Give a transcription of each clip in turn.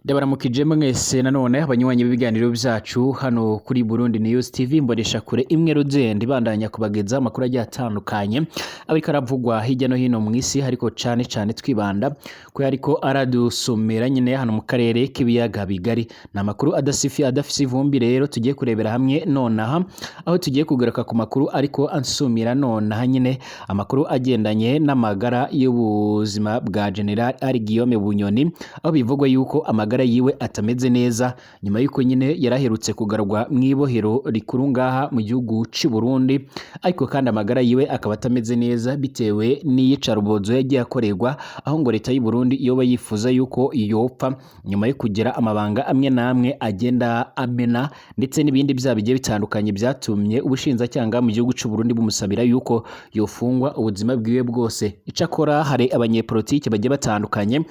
Ndabaramukije mwese nanone abanywanyi b'ibiganiro byacu hano kuri Burundi News TV, mbonesha kure imwe rugenda ibandanya kubageza amakuru agiye atandukanye ariko aravugwa hirya no hino mu isi, ariko cane cane twibanda ko ariko aradusomera nyine hano mu karere k'ibiyaga bigari. Ni amakuru adasifi adafise ivumbi rero tugiye kurebera hamwe nonaha, aho tugiye kugaruka ku makuru ariko ansumira nonaha nyine, amakuru agendanye n'amagara y'ubuzima bwa General Ari Guillaume Bunyoni, aho bivugwa yuko amagara yiwe atameze neza nyuma yuko nyine yaraherutse kugarurwa mu ibohero rikuru ngaha mu gihugu c'u Burundi, ariko kandi amagara yiwe akaba atameze neza bitewe n'iyicarubozo yagiye akorerwa, aho ngo leta y'u Burundi yoba yifuza yuko yopfa nyuma yo kugira amabanga amwe n'amwe agenda amena, ndetse n'ibindi byaha bigiye bitandukanye byatumye ubushinjacyaha mu gihugu c'u Burundi bumusabira yuko yofungwa ubuzima bwiwe bwose. Icakora hari abanyepolitike bagiye batandukanye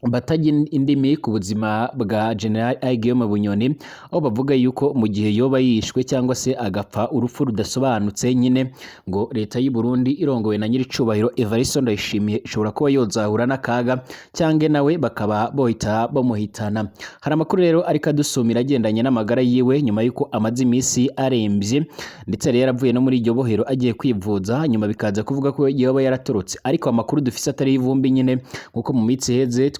batajya indimi ku buzima bwa General Guillaume Bunyoni, aho bavuga yuko mu gihe yoba yishwe cyangwa se agapfa urupfu rudasobanutse nyine, ngo leta y'u Burundi irongowe na nyiricubahiro Evariste Ndayishimiye ishobora kuba yozahura n'akaga, cyangwa nawe bakaba bohita bamuhitana. Hari amakuru rero ariko adusumira agendanye n'amagara yiwe nyuma yuko amaze iminsi arembye, ndetse yari yaravuye no muri iryo bohero agiye kwivuza, nyuma bikaza kuvuga ko yoba yaratorotse, ariko amakuru dufise atari ivumbi nyine, nkuko mu minsi iheze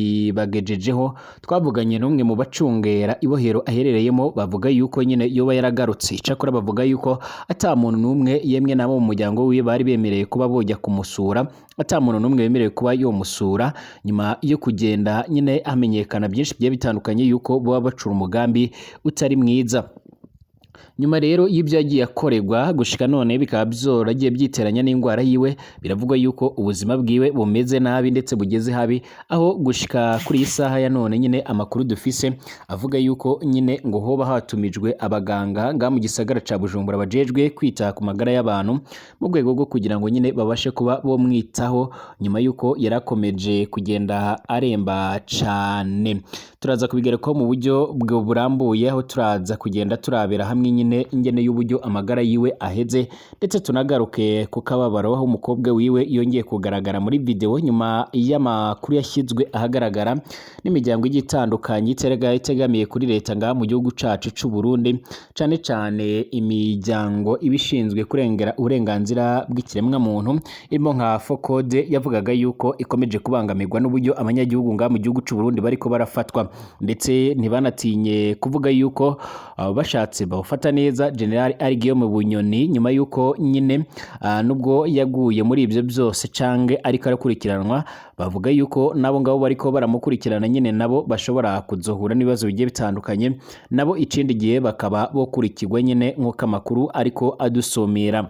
twabibagejejeho twavuganye n'umwe mu bacungera ibohero aherereyemo, bavuga yuko nyine yoba yaragarutse. Icakora bavuga yuko ata muntu n'umwe, yemwe n'abo mu muryango wiwe bari bemerewe kuba bojya kumusura, ata muntu n'umwe wemerewe kuba yomusura, nyuma yo kugenda nyine hamenyekana byinshi bigiye bitandukanye yuko baba bacura umugambi utari mwiza. Nyuma rero y'ibyo yagiye akorerwa gushika none bikaba vyoragiye byiteranya n'indwara yiwe, biravugwa yuko ubuzima bwiwe bumeze nabi ndetse bugeze habi, aho gushika kuri iyi saha ya none nyine amakuru dufise avuga yuko nyine ngo hoba hatumijwe abaganga nga mu gisagara ca Bujumbura bajejwe kwita ku magara y'abantu, mu rwego rwo kugira ngo nyine babashe kuba bomwitaho nyuma yuko yarakomeje kugenda aremba cane. Turaza kubigerekaho mu buryo burambuye, aho turaza kugenda turabera hamwe nyine ingene y'uburyo amagara yiwe aheze, ndetse tunagaruke ku kababaro aho umukobwa wiwe yongeye kugaragara muri video nyuma y'amakuru yashyizwe ahagaragara n'imiryango igiye itandukanye itegamiye kuri leta ngaha mu gihugu cacu c'u Burundi, cane cane imiryango ibishinzwe kurengera uburenganzira bw'ikiremwa muntu irimo nka Focode, yavugaga yuko ikomeje kubangamirwa n'uburyo abanyagihugu ngaha mu gihugu c'u Burundi bariko barafatwa, ndetse ntibanatinye kuvuga yuko bashatse bawufata neza General Ari Guillaume Bunyoni, nyuma yuko nyine nubwo yaguye muri ibyo byose cange ariko arakurikiranwa, bavuga yuko nabo ngabo bariko baramukurikirana nyine nabo bashobora kuzohura n'ibibazo bigiye bitandukanye, nabo ikindi gihe bakaba bokurikirwa nyine nk'uko amakuru ariko adusumira.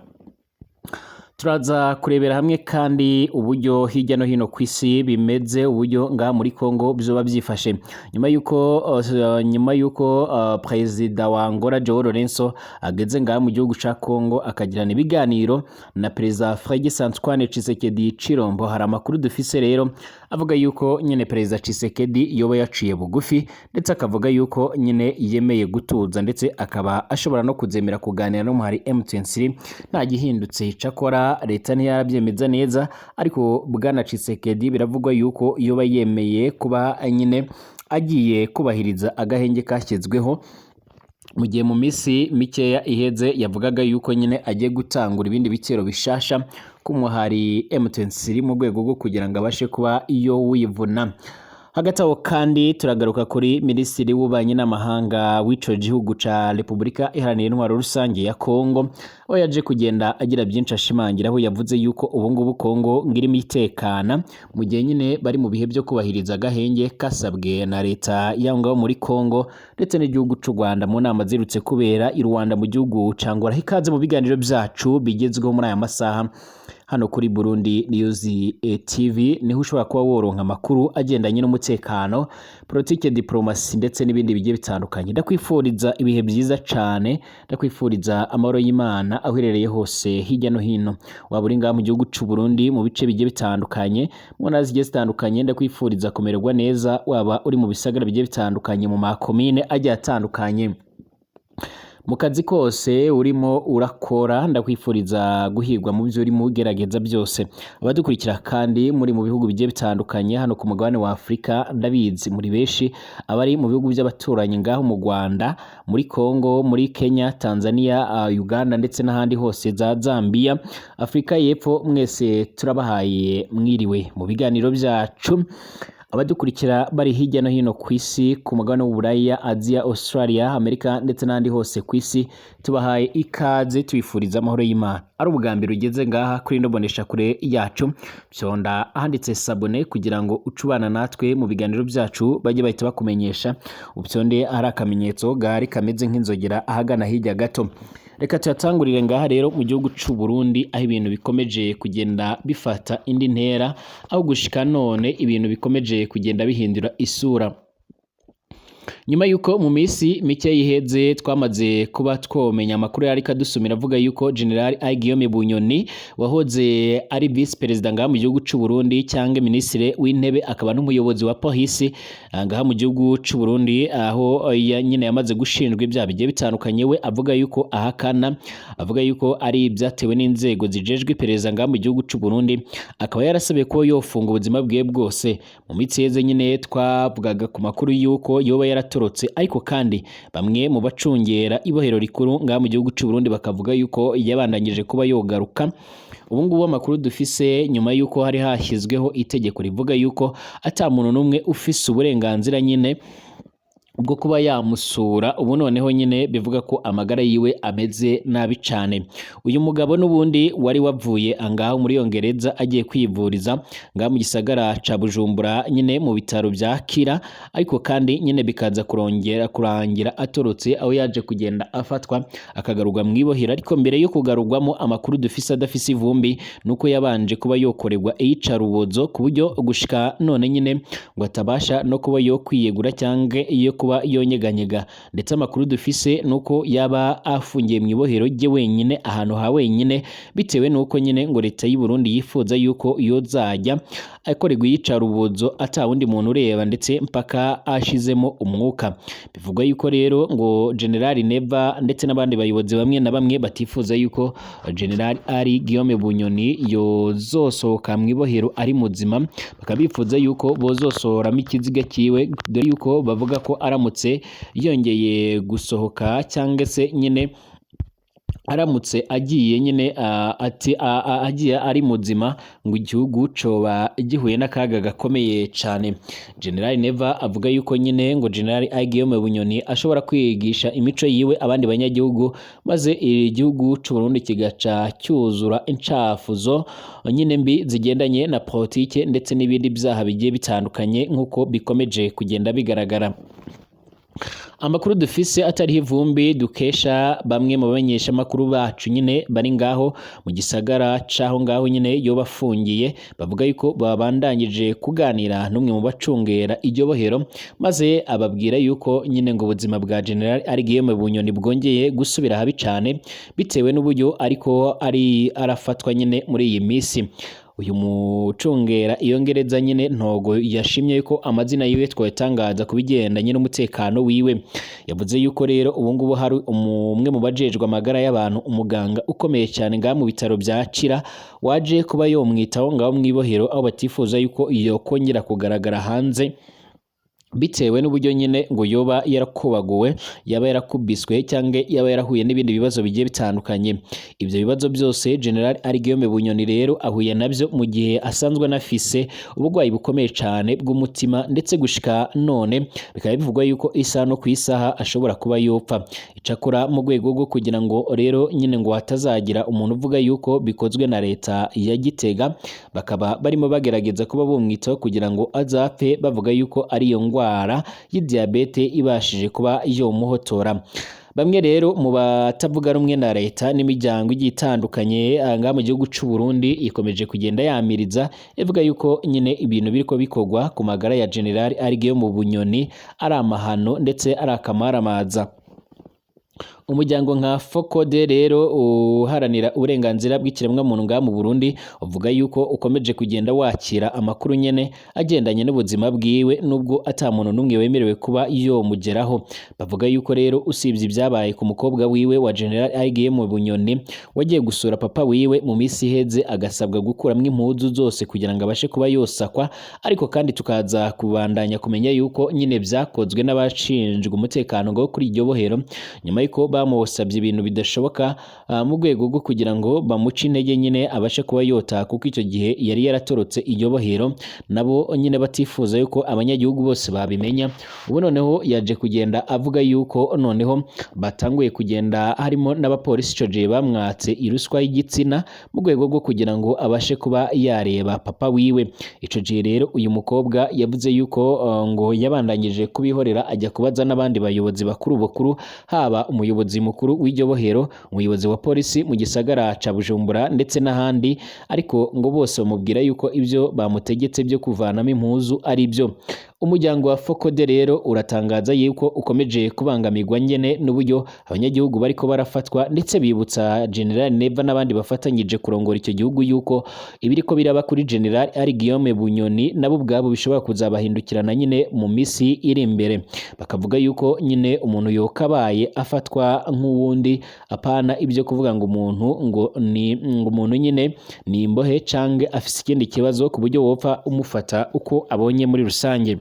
Turaza kurebera hamwe kandi uburyo hirya no hino ku isi bimeze, uburyo ngaha muri Congo bizoba byifashe nyuma yuko perezida wa Angola João Lourenço ageze ngaha mu gihugu ca Congo akagirana ibiganiro na perezida Félix Antoine Tshisekedi Tshilombo. Hari amakuru dufise rero avuga yuko nyine perezida Tshisekedi yoba yaciye bugufi, ndetse akavuga yuko nyine yemeye gutuza, ndetse akaba ashobora no kuzemera kuganira n'umuhari M23 nta gihindutse. Cakora leta ntiyarabyemeza neza, ariko bwana Tshisekedi biravugwa yuko yoba yemeye kuba nyine agiye kubahiriza agahenge kashyizweho, mu gihe mu minsi mikeya iheze yavugaga yuko nyine agiye gutangura ibindi bitero bishasha k'umuhari M23 mu rwego rwo kugira ngo abashe kuba iyo wivuna. Hagati aho kandi turagaruka kuri minisitiri w'ububanyi n'amahanga w'ico gihugu ca Repubulika Iharanira Intwaro Rusange ya Kongo, aho yaje kugenda agira byinshi ashimangira, aho yavuze yuko ubu ngubu Kongo ngirimo itekana, mu gihe nyine bari mu bihe byo kubahiriza agahenge kasabwe na leta y'aho ngaho muri Kongo ndetse n'igihugu c'u Rwanda mu nama zirutse kubera i Rwanda mu gihugu ca Angola. Ikaze mu biganiro byacu bigezweho muri aya masaha hano kuri Burundi News TV, niho ushobora kuba woronka amakuru agendanye n'umutekano, politike, diplomasi ndetse n'ibindi bigiye bitandukanye. Ndakwifuriza ibihe byiza cane, ndakwifuriza amahoro y'Imana aho uherereye hose hirya no hino, waba uri ngaha mu gihugu c'u Burundi mu bice bigiye bitandukanye, mu ntara zigiye zitandukanye, ndakwifuriza kumererwa neza, waba uri mu bisagara bigiye bitandukanye, mu makomine agiye atandukanye. Mu kazi kose urimo urakora, ndakwifuriza guhirwa mu byo urimo ugerageza byose. Abadukurikira kandi muri mu bihugu bigiye bitandukanye hano ku mugabane wa Afurika, ndabizi muri benshi, abari mu bihugu by'abaturanyi ngaho mu Rwanda, muri Congo, muri Kenya, Tanzania, Uganda ndetse n'ahandi hose za Zambia, Afurika y'Epfo, mwese turabahaye mwiriwe mu biganiro byacu. Abadukurikira bari hirya no hino ku isi, ku mugabane w'Uburaya, Aziya, Australia, Amerika ndetse n'ahandi hose ku isi, tubahaye ikaze, tubifuriza amahoro y'Imana. Ari ubwa mbere ugeze ngaha kuri ino mboneshakure yacu, fyonda ahanditse s'abonner kugira ngo ucubana natwe mu biganiro byacu, bajye bahita bakumenyesha. Upyonde ahari akamenyetso gahari kameze nk'inzogera ahagana hirya gato. Reka tuyatangurire ngaha rero mu gihugu c'u Burundi, aho ibintu bikomeje kugenda bifata indi ntera, aho gushika none ibintu bikomeje kugenda bihindura isura. Nyuma yuko mu minsi mike yiheze twamaze kuba twomenya amakuru yari kadusumira avuga yuko General Guillaume Bunyoni, wahoze ari vice perezida ngaha mu gihugu c'u Burundi cyangwa ministre w'intebe, akaba n'umuyobozi wa polisi ngaha mu gihugu c'u Burundi, aho nyine yamaze gushinjwa ibyaha bigiye bitandukanye, we avuga yuko ahakana, avuga yuko ari ibyatewe n'inzego zijejwe iperereza ngaha mu gihugu c'u Burundi, akaba yarasabiye ko yofunga ubuzima bwiwe bwose. Mu minsi iheze nyine twavugaga ku makuru yuko yoba yaratorotse, ariko kandi bamwe mu bacungera ibohero rikuru ngaha mu gihugu c'u Burundi bakavuga yuko yabandanyije kuba yogaruka. Ubu ngubu amakuru dufise, nyuma yuko hari hashyizweho itegeko rivuga yuko ata muntu n'umwe ufise uburenganzira nyine bwo kuba yamusura, ubu noneho nyine bivuga ko amagara yiwe ameze nabi cane. Uyu mugabo n'ubundi wari wavuye angaho muri Yongereza agiye kwivuriza ngaha mu gisagara ca Bujumbura nyine mu bitaro vya Kira, ariko kandi nyine bikaza kurongera kurangira atorotse, aho yaje kugenda afatwa akagarurwa mw'ibohero. Ariko mbere yo kugarurwamo, amakuru dufise adafise ivumbi nuko yabanje kuba yokorerwa iyicarubozo, ku buryo gushika none nyine ngo atabasha no kuba yo kwiyegura cyangwa iyo kuba yonyeganyega. Ndetse amakuru dufise nuko yaba afungiye mu ibohero rye wenyine, ahantu ha wenyine, bitewe nuko nyine ngo leta y'u Burundi yifuza yuko yozajya akorerwa iyicarubozo ata wundi muntu ureba, ndetse mpaka ashizemo umwuka. Bivugwa yuko rero ngo General Neva ndetse n'abandi bayobozi bamwe na bamwe batifuza yuko General ari Guillaume Bunyoni yozosohoka mu ibohero ari muzima, bakabifuza yuko bozosohoramo ikiziga kiwe, dore yuko bavuga ko aramutse yongeye gusohoka cyangwa se nyine aramutse agiye nyine ati agiye ari muzima, ngo igihugu coba gihuye n'akaga gakomeye cane. General Neva avuga yuko nyine ngo General Guillaume Bunyoni ashobora kwigisha imico yiwe abandi banyagihugu, maze igihugu c'u Burundi kigaca cyuzura incafuzo nyine mbi zigendanye na politike ndetse n'ibindi byaha bigiye bitandukanye, nk'uko bikomeje kugenda bigaragara. Amakuru dufise atariho ivumbi, dukesha bamwe mu bamenyeshamakuru bacu nyine bari ngaho mu gisagara c'aho ngaho nyine yoba afungiye, bavuga yuko babandanyije kuganira n'umwe mu bacungera iryo bohero, maze ababwira yuko nyine ngo ubuzima bwa General ari Guillaume Bunyoni bwongeye gusubira habi cane, bitewe n'uburyo ariko ari arafatwa nyine muri iyi minsi. Uyu mucungera iyo ngereza nyine ntogo yashimye yuko amazina yiwe twayatangaza ku bigendanye n'umutekano wiwe. Yavuze yuko rero ubu ngubu hari umwe mu bajejwe amagara y'abantu, umuganga ukomeye cyane ngaha mu bitaro bya Kira, waje kuba yomwitaho ngaho mw'ibohero, aho batifuza yuko yokongera kugaragara hanze, bitewe n'uburyo nyine ngo yoba yarakubaguwe, yaba yarakubiswe cyangwa yaba yarahuye n'ibindi bibazo bigiye bitandukanye. Ibyo bibazo byose General Guillaume Bunyoni rero ahuye nabyo mu gihe asanzwe anafise uburwayi bukomeye cyane bw'umutima, ndetse gushika none bikaba bivugwa yuko isaha no ku isaha ashobora kuba yopfa. Icakora mu rwego rwo kugira ngo rero nyine ngo hatazagira umuntu uvuga yuko bikozwe na leta ya Gitega, bakaba barimo bagerageza kuba bumwitaho kugira ngo azapfe bavuga yuko ari iyo ndwara y'idiyabete ibashije kuba yomuhotora. Bamwe rero mu batavuga rumwe na leta n'imiryango igiye itandukanye ngaha mu gihugu c'u Burundi ikomeje kugenda yamiriza, ivuga yuko nyine ibintu biriko bikorwa ku magara ya General Guillaume Bunyoni ari amahano ndetse ari akamaramaza. Umuryango nka Focode rero uharanira uburenganzira bw'ikiremwamuntu ngaha mu Burundi uvuga yuko ukomeje kugenda wakira amakuru nyene agendanye n'ubuzima bwiwe, nubwo ata muntu n'umwe wemerewe kuba yomugeraho. Bavuga yuko rero usibye ibyabaye ku mukobwa wiwe wa General IGM Bunyoni wagiye gusura papa wiwe mu minsi iheze, agasabwa gukuramwo impuzu zose kugira ngo abashe kuba yosakwa, ariko kandi tukaza kubandanya kumenya yuko nyine vyakozwe n'abashinzwe umutekano ngo kuri iryo bohero, nyuma yuko bamusabye ibintu bidashoboka mu rwego rwo kugira ngo bamuce intege nyine abashe kuba yotaha, kuko icyo gihe yari yaratorotse iryo bohero, nabo nyine batifuza yuko abanyagihugu bose babimenya. Ubu noneho yaje kugenda avuga yuko noneho batanguye kugenda harimo n'abapolisi ico gihe bamwatse iruswa y'igitsina mu rwego rwo kugira ngo abashe kuba yareba papa wiwe. Ico gihe rero uyu mukobwa yavuze yuko ngo yabandanyije kubihorera, ajya kubaza n'abandi bayobozi bakuru bakuru, haba umuyobozi mukuru w'iryo bohero, umuyobozi wa polisi mu gisagara ca Bujumbura ndetse n'ahandi, ariko ngo bose bamubwira yuko ibyo bamutegetse byo kuvanamo impuzu ari byo. Umuryango wa Focode rero uratangaza yuko ukomeje kubangamirwa nyene n'uburyo abanyagihugu bariko barafatwa, ndetse bibutsa General Neva n'abandi bafatanyije kurongora icyo gihugu yuko ibiriko biraba kuri General ari Guillaume Bunyoni nabo ubwabo bishobora kuzabahindukirana nyine mu misi iri imbere. Bakavuga yuko nyine umuntu yokabaye afatwa nk'uwundi, apana ibyo kuvuga ngo umuntu ngo ni ngo umuntu nyine ni imbohe canke afise ikindi kibazo ku buryo wopfa umufata uko abonye muri rusange.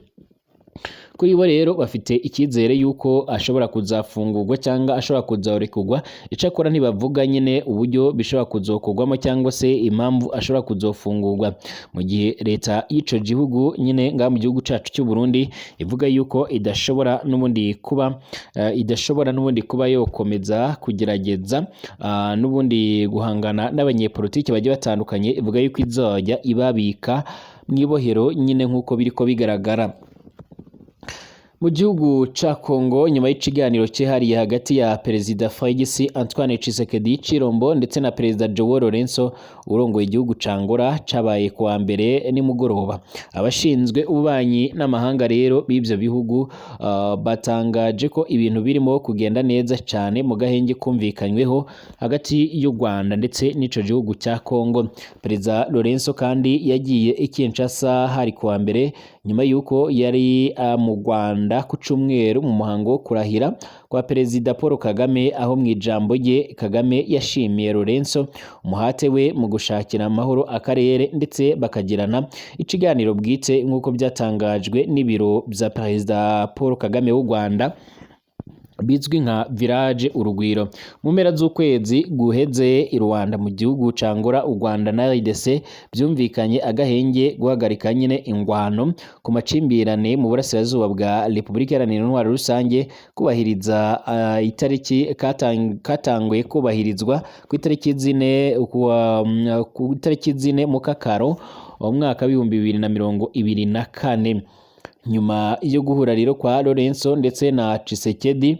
Kuri bo rero bafite icyizere yuko ashobora kuzafungurwa cyangwa ashobora kuzarekurwa, icakora ntibavuga nyine uburyo bishobora kuzokorwamo cyangwa se impamvu ashobora kuzofungurwa, mu gihe leta y'ico gihugu nyine ngaha mu gihugu cacu cy'u Burundi ivuga yuko idashobora n'ubundi kuba idashobora n'ubundi kuba yokomeza kugerageza n'ubundi guhangana n'abanyepolitiki bagiye batandukanye, ivuga yuko izajya ibabika mw'ibohero nyine nk'uko biriko bigaragara. Mu gihugu ca Congo, nyuma y'ikiganiro cyihariye hagati ya Perezida Felix Antoine Tshisekedi Chilombo ndetse na Perezida João Lourenço urongoye igihugu ca Angola cabaye kuwa mbere nimugoroba, abashinzwe ububanyi n'amahanga rero b'ivyo bihugu batangaje ko ibintu birimo kugenda neza cyane mu gahenge kumvikanyweho hagati y'u Rwanda ndetse n'ico gihugu ca Congo. Perezida Lourenço kandi yagiye i Kinshasa hari kuwa mbere, nyuma yuko yari mu Rwanda ku cyumweru mu muhango wo kurahira kwa Perezida Paul Kagame, aho mu ijambo rye Kagame yashimiye Lourenço umuhate we mu gushakira amahoro akarere, ndetse bakagirana ikiganiro bwite nk'uko byatangajwe n'ibiro bya Perezida Paul Kagame w'u Rwanda bizwi nka Village Urugwiro. Mu mpera z'ukwezi guheze i Rwanda mu gihugu ca Angola, u Rwanda na RDC byumvikanye agahenge guhagarika nyine ingwano ku macimbirane mu burasirazuba bwa Repubulika Iharanira Intwaro Rusange, kubahiriza itariki katanguye kubahirizwa ku itariki zine ku itariki 4 Mukakaro umwaka w'2024. Nyuma yo guhura rero kwa Lourenço ndetse na Tshisekedi,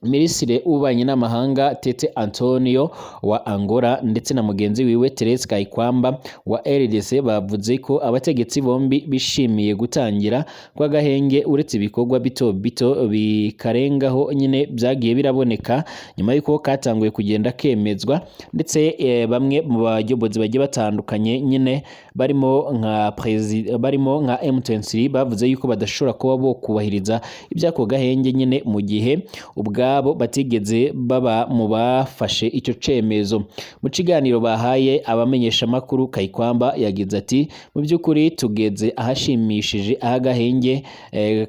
Minisitiri w'ububanyi n'amahanga Tete Antonio wa Angola ndetse na mugenzi wiwe Therese Kayikwamba wa RDC bavuze ko abategetsi bombi bishimiye gutangira kw'agahenge, uretse ibikorwa bito bito bikarengaho nyine byagiye biraboneka nyuma y'uko katanguye kugenda kemezwa, ndetse bamwe mu bayobozi bagiye batandukanye nyine barimo nka barimo nka M23 bavuze yuko badashobora kuba bo kubahiriza iby'ako gahenge nyine mu gihe ubwabo batigeze baba mu bafashe icyo cemezo. Mu kiganiro bahaye abamenyeshamakuru, Kayikwamba yagize ati: "Mu by'ukuri tugeze ahashimishije, aho agahenge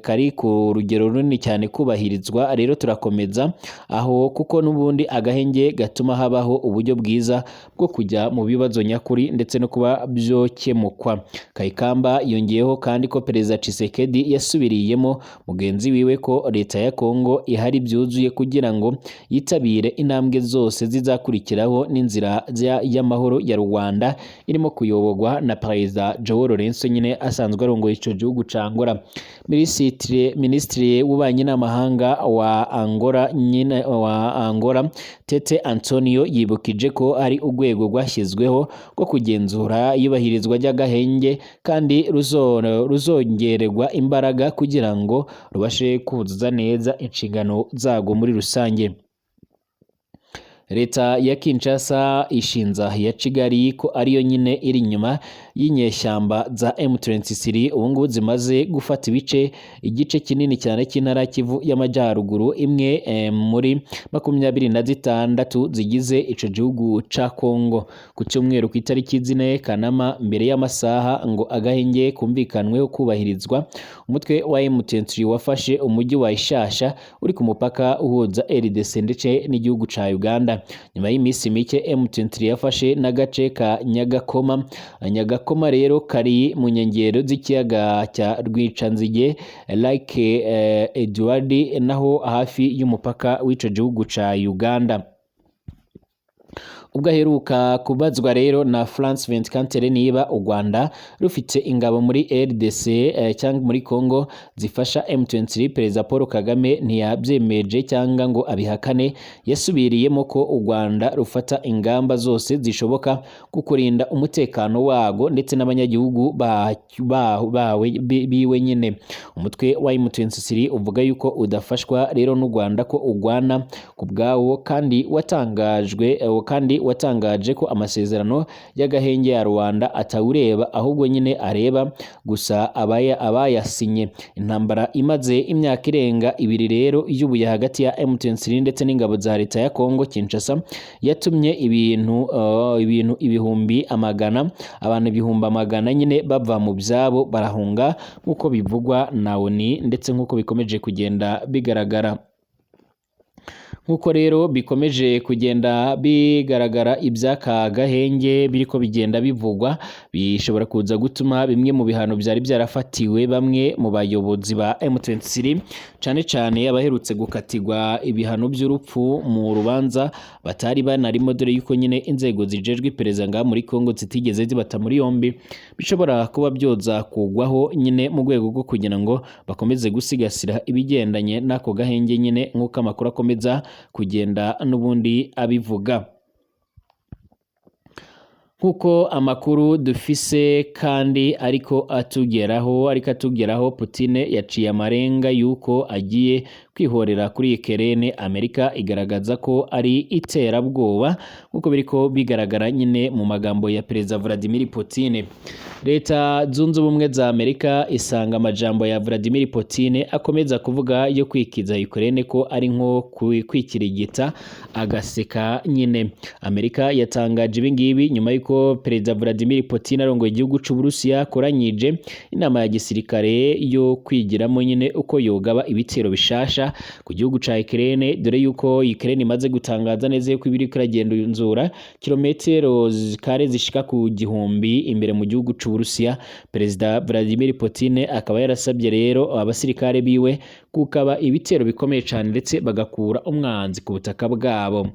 kari ku rugero runini cyane kubahirizwa. Rero turakomeza aho, kuko n'ubundi agahenge gatuma habaho uburyo bwiza bwo kujya mu bibazo nyakuri ndetse no kuba byokemukwa." Kayikamba yongeyeho kandi ko Perezida Tshisekedi yasubiriyemo mugenzi wiwe ko leta ya Kongo ihari byuzuye kugira ngo yitabire intambwe zose zizakurikiraho n'inzira y'amahoro ya Rwanda irimo kuyoborwa na Perezida João Lourenço nyine asanzwe arongoye ico gihugu ca Angola. Minisitiri w'ububanyi n'amahanga wa Angola nyine wa Angola Tete Antonio yibukije ko ari urwego rwashyizweho rwo kugenzura iyubahirizwa ry'agahenge, kandi ruzongererwa imbaraga kugira ngo rubashe kuzuza neza inshingano zarwo. muri rusange. Leta ya Kinshasa ishinza ya Kigali ko ariyo nyine iri inyuma y'inyeshyamba za M23 ubu ngubu zimaze gufata igice kinini cyane cy'intara Kivu y'Amajyaruguru, imwe muri 26 zigize ico gihugu ca Kongo. Ku cyumweru ku itariki 4 Kanama, mbere y'amasaha ngo agahenge kumvikanweho kubahirizwa, umutwe wa M23 wafashe umujyi wa Ishasha uri ku mupaka uhuza RDC ndetse n'igihugu ca Uganda. Nyuma y'iminsi mike M23 yafashe n'agace ka Nyagakoma. Nyagakoma rero kari mu nkengero z'ikiyaga cya Rwicanzige, Lake Edward, naho hafi y'umupaka w'ico gihugu ca Uganda. Ubwo aheruka kubazwa rero na France 24 niba u Rwanda rufite ingabo muri RDC cyangwa muri Congo zifasha M23, Perezida Paul Kagame ntiyabyemeje cyangwa ngo abihakane. Yasubiriyemo ko u Rwanda rufata ingamba zose zishoboka ku kurinda umutekano wago ndetse n'abanyagihugu bawe biwe nyine. Umutwe wa M23 uvuga yuko udafashwa rero n'u Rwanda, ko ugwana ku bwawo, kandi watangaje ko amasezerano y'agahenge ya Rwanda atawureba, ahubwo nyine areba gusa abayasinye. Intambara imaze imyaka irenga 2 rero y'ubuye hagati ya M23 ndetse n'ingabo za leta ya Congo Kinshasa yatumye ibintu ibihumbi amagana, abantu ibihumbi amagana nyine bava mu byabo barahunga, nk'uko bivugwa na ONU ndetse nk'uko bikomeje kugenda bigaragara. Nk'uko rero bikomeje kugenda bigaragara, iby'aka gahenge biriko bigenda bivugwa bishobora kuza gutuma bimwe mu bihano byari byarafatiwe bamwe mu bayobozi ba M23, cane cane abaherutse gukatirwa ibihano by'urupfu mu rubanza batari banarimo, dore yuko nyine inzego zijejwe iperereza ngaha muri Congo zitigeze zibata muri yombi, bishobora kuba byoza kugwaho nyine mu rwego rwo kugira ngo bakomeze gusigasira ibigendanye n'ako gahenge nyine, nk'uko amakuru akomeza kugenda n'ubundi abivuga. Nkuko amakuru dufise kandi ariko atugeraho, Putin yaciye amarenga yuko agiye kwihorera kuri Ukraine. Amerika igaragaza ko ari iterabwoba, nkuko biriko bigaragara nyine mu magambo ya Perezida Vladimir Putin. Leta Zunze Ubumwe za Amerika isanga amajambo ya Vladimir Putin akomeza kuvuga yo kwikiza Ukraine ko ari nko kwikirigita agaseka nyine. Amerika yatangaje ibi ngibi nyuma yuko Perezida Vladimir Putin arongoye igihugu c'u Burusiya akoranyije inama ya gisirikare yo kwigiramo nyine uko yogaba ibitero bishasha ku gihugu ca Ukraine, dore yuko Ukraine imaze gutangaza neza yuko ibiriko iragenzura kilometero kare zishika ku 1000 imbere mu gihugu c'u Burusiya. Perezida Vladimir Putin akaba yarasabye rero abasirikare biwe kukaba ibitero bikomeye cane ndetse bagakura umwanzi ku butaka bwabo.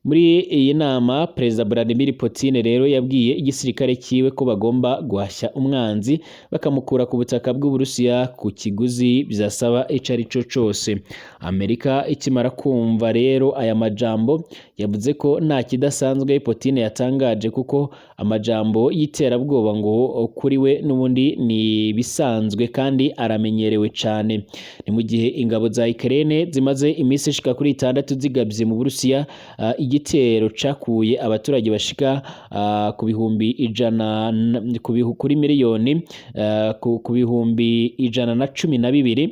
Muri iyi nama Perezida Vladimir Putin rero yabwiye igisirikare kiwe ko bagomba guhashya umwanzi bakamukura ku butaka bw'Uburusiya ku kiguzi bizasaba ico ari cyo cose. Amerika ikimara kumva rero aya majambo yavuze ko nta kidasanzwe Putin yatangaje, kuko amajambo y'iterabwoba ngo kuri we n'ubundi ni bisanzwe kandi aramenyerewe cane. Ni mu gihe ingabo za Ukraine zimaze iminsi ishika kuri 6 zigabye mu Burusiya igitero cakuye abaturage bashika ku bihumbi ijana kuri miliyoni ku 112,000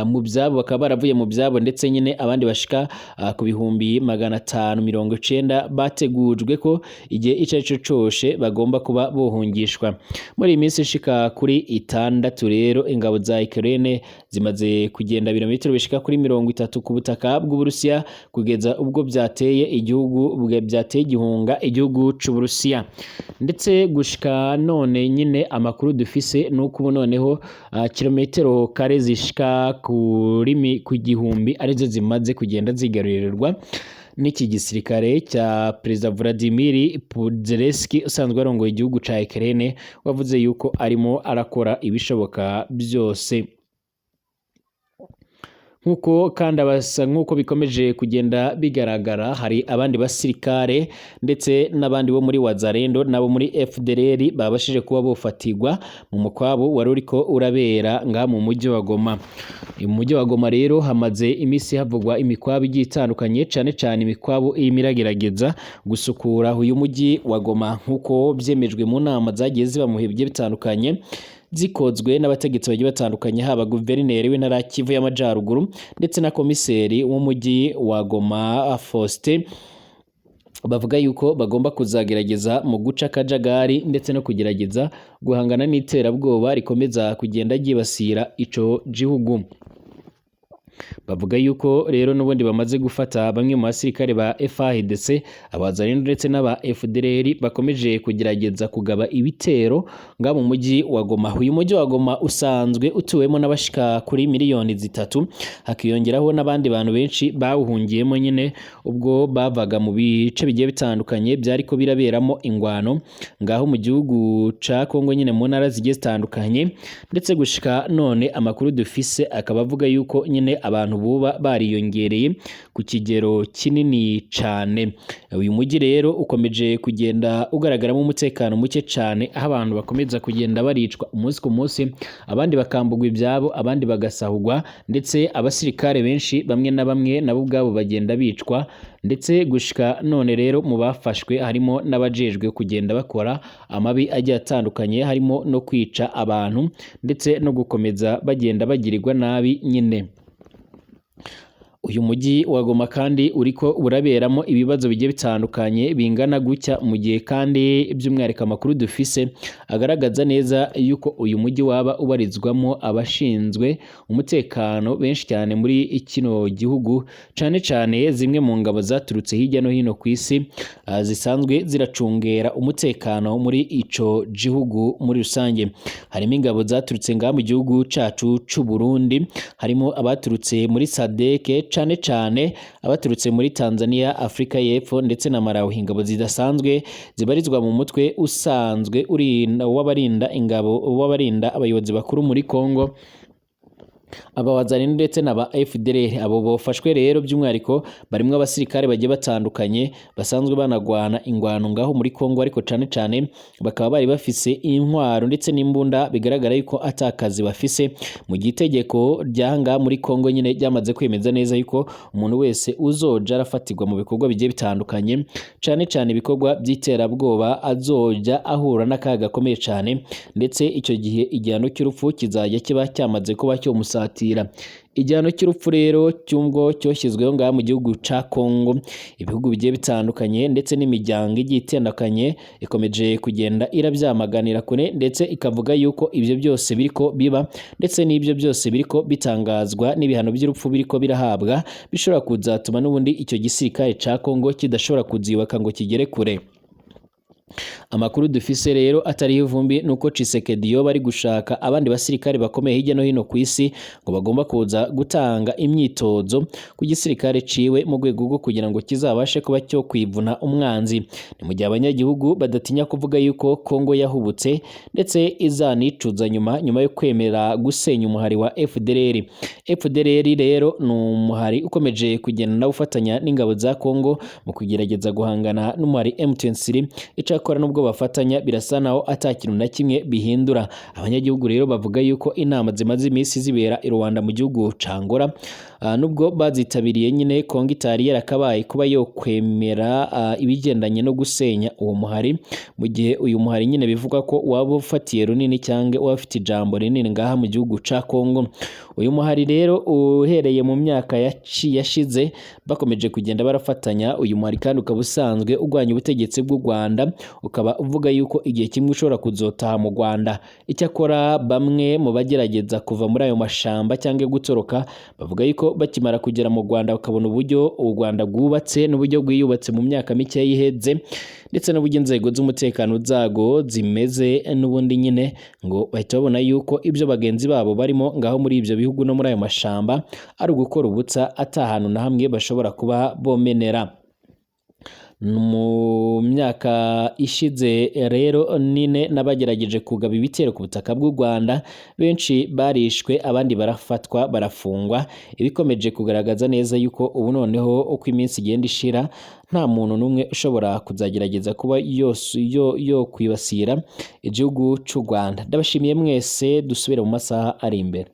mu byabo, bakaba baravuye mu byabo, ndetse nyine abandi bashika ku 590,000 bategujwe ko igihe ico arico cose bagomba kuba bohungishwa. Muri iyi minsi ishika kuri 6 rero ingabo za Ukraine zimaze kugenda ibirometero bishika kuri 30 ku butaka bw'Uburusiya, kugeza ubwo byateye igihugu byateye igihunga igihugu c'Uburusiya. Ndetse gushika none nyine amakuru dufise nuko ubu noneho kilometero kare zishika ku 1000 arizo zimaze kugenda zigarurirwa n'iki gisirikare cya Perezida Vladimir Zelensky usanzwe arongoye igihugu ca Ukraine, wavuze yuko arimo arakora ibishoboka byose. Nkuko kandi abasa nkuko bikomeje kugenda bigaragara, hari abandi basirikare ndetse n'abandi bo muri Wazalendo nabo muri FDLR babashije kuba bofatirwa mu mukwabu wari uriko urabera ngaha mu mujyi wa Goma. Mu mujyi wa Goma rero hamaze imisi havugwa imikwabu igiye itandukanye, cane cane imikwabu irimo iragerageza gusukura uyu mujyi wa Goma, nkuko vyemejwe mu nama zagiye ziba mu bihe bigiye bitandukanye zikozwe n'abategetsi bagiye batandukanye, haba guverineri w'intara ya Kivu y'Amajaruguru ndetse na komiseri w'umujyi wa Goma Faustin. Bavuga yuko bagomba kuzagerageza mu guca akajagari ndetse no kugerageza guhangana n'iterabwoba rikomeza kugenda ryibasira ico gihugu. Bavuga yuko rero n'ubundi bamaze gufata bamwe mu basirikare ba FARDC, abazalendo ndetse n'aba FDLR bakomeje kugerageza kugaba ibitero nga mu mujyi wa Goma. Uyu mujyi wa Goma usanzwe utuwemo n'abashika kuri miliyoni 3, hakiyongeraho n'abandi bantu benshi bawuhungiyemo nyine ubwo bavaga mu bice bigiye bitandukanye byariko biraberamo ingwano ngaho mu gihugu ca Kongo nyine, mu ntara zigiye zitandukanye. Ndetse gushika none amakuru dufise akaba avuga yuko nyine abantu buba bariyongereye ku kigero kinini cane. Uyu mujyi rero ukomeje kugenda ugaragaramo umutekano muke cane, aho abantu bakomeza kugenda baricwa umunsi ku munsi, abandi bakambugwa ibyabo, abandi bagasahugwa, ndetse abasirikare benshi bamwe na bamwe nabo ubwabo bagenda bicwa. Ndetse gushika none rero mu bafashwe harimo n'abajejwe kugenda bakora amabi agiye atandukanye, harimo no kwica abantu ndetse no gukomeza bagenda bagirirwa nabi nyine. Uyu mujyi wa Goma kandi uriko uraberamo ibibazo bigiye bitandukanye bingana gutya, mu gihe kandi by'umwihariko amakuru dufise agaragaza neza yuko uyu mujyi waba ubarizwamo abashinzwe umutekano benshi cyane muri kino gihugu, cane cane zimwe mu ngabo zaturutse hirya no hino ku isi, zisanzwe ziracungera umutekano muri ico gihugu muri rusange. Harimo ingabo zaturutse ngaha mu gihugu cacu c'u Burundi, harimo abaturutse muri SADC, cane cane abaturutse muri Tanzania, Afrika y'Epfo ndetse na Malawi, ingabo zidasanzwe zibarizwa mu mutwe usanzwe urinda w'abarinda ingabo w'abarinda abayobozi bakuru muri Kongo, abawazalendo ndetse n'aba FDLR. Abo bafashwe rero by'umwihariko barimwo abasirikare bagiye batandukanye basanzwe banagwana ingwano ngaho muri Kongo, ariko cane cane bakaba bari bafise intwaro ndetse n'imbunda, bigaragara yuko atakazi bafise, mu gihe itegeko ryanga muri Kongo nyine ryamaze kwemeza neza yuko umuntu wese uzoja arafatirwa mu bikorwa bigiye bitandukanye, cane cane ibikorwa by'iterabwoba, azoja ahura n'akaga gakomeye cane, ndetse icyo gihe igihano cy'urupfu kizajya kiba cyamaze kuba cyomusatira. Igihano cy'urupfu rero cy'ubwo cyoshyizweho ngaha mu gihugu ca Kongo, ibihugu bigiye bitandukanye ndetse n'imiryango igiye itandukanye ikomeje kugenda irabyamaganira kure, ndetse ikavuga yuko ibyo byose biriko biba ndetse n'ibyo byose biriko bitangazwa n'ibihano by'urupfu biriko birahabwa bishobora kuzatuma n'ubundi icyo gisirikare ca Kongo kidashobora kuziyubaka ngo kigere kure. Amakuru dufise rero atari ivumbi nuko Tshisekedi yoba ari gushaka abandi basirikare bakomeye hirya no hino ku isi ngo bagomba kuza gutanga imyitozo ku gisirikare ciwe mu rwego rwo kugira ngo kizabashe kuba cyo kwivuna umwanzi. Ni mu gihe abanyagihugu badatinya kuvuga yuko Kongo yahubutse ndetse izanicuza nyuma nyuma yo kwemera gusenya umuhari wa FDLR. FDLR rero ni umuhari ukomeje kugenda nawe ufatanya n'ingabo za Kongo mu kugerageza guhangana n'umuhari M23. Icakora nubwo bafatanya, birasa naho ata kintu na kimwe bihindura. Abanyagihugu rero bavuga yuko inama zimaze iminsi zibera i Rwanda mu gihugu ca Angola, nubwo bazitabiriye nyine, Kongo itari yarakabaye kuba yo kwemera ibigendanye no gusenya uwo muhari, mu gihe uyu muhari nyine bivugwa ko waba ufatiye runini cyangwa waba ufite ijambo rinini ngaha mu gihugu ca Kongo. Uyu muhari rero uhereye mu myaka yashize bakomeje kugenda barafatanya. Uyu muhari kandi ukaba usanzwe urwanya ubutegetsi bw'u Rwanda, ukaba uvuga yuko igihe kimwe ushobora kuzotaha mu Rwanda. Icyakora bamwe mu bagerageza kuva muri ayo mashamba cyangwa gutoroka bavuga yuko bakimara kugera mu Rwanda bakabona uburyo u Rwanda rwubatse n'uburyo rwiyubatse mu myaka mike yiheze, ndetse n'uburyo inzego z'umutekano zago zimeze, n'ubundi nyine ngo bahita babona yuko ibyo bagenzi babo barimo ngaho muri ibyo bihugu no muri ayo mashamba ari ugukora ubutsa, ata hantu na hamwe bashobora kuba bomenera. Mu myaka ishize rero nine n'abagerageje kugaba ibitero ku butaka bw'u Rwanda, benshi barishwe, abandi barafatwa barafungwa, ibikomeje kugaragaza neza yuko ubu noneho uko iminsi igenda ishira nta muntu n'umwe ushobora kuzagerageza kuba yo kwibasira igihugu c'u Rwanda. Ndabashimiye mwese, dusubire mu masaha ari imbere.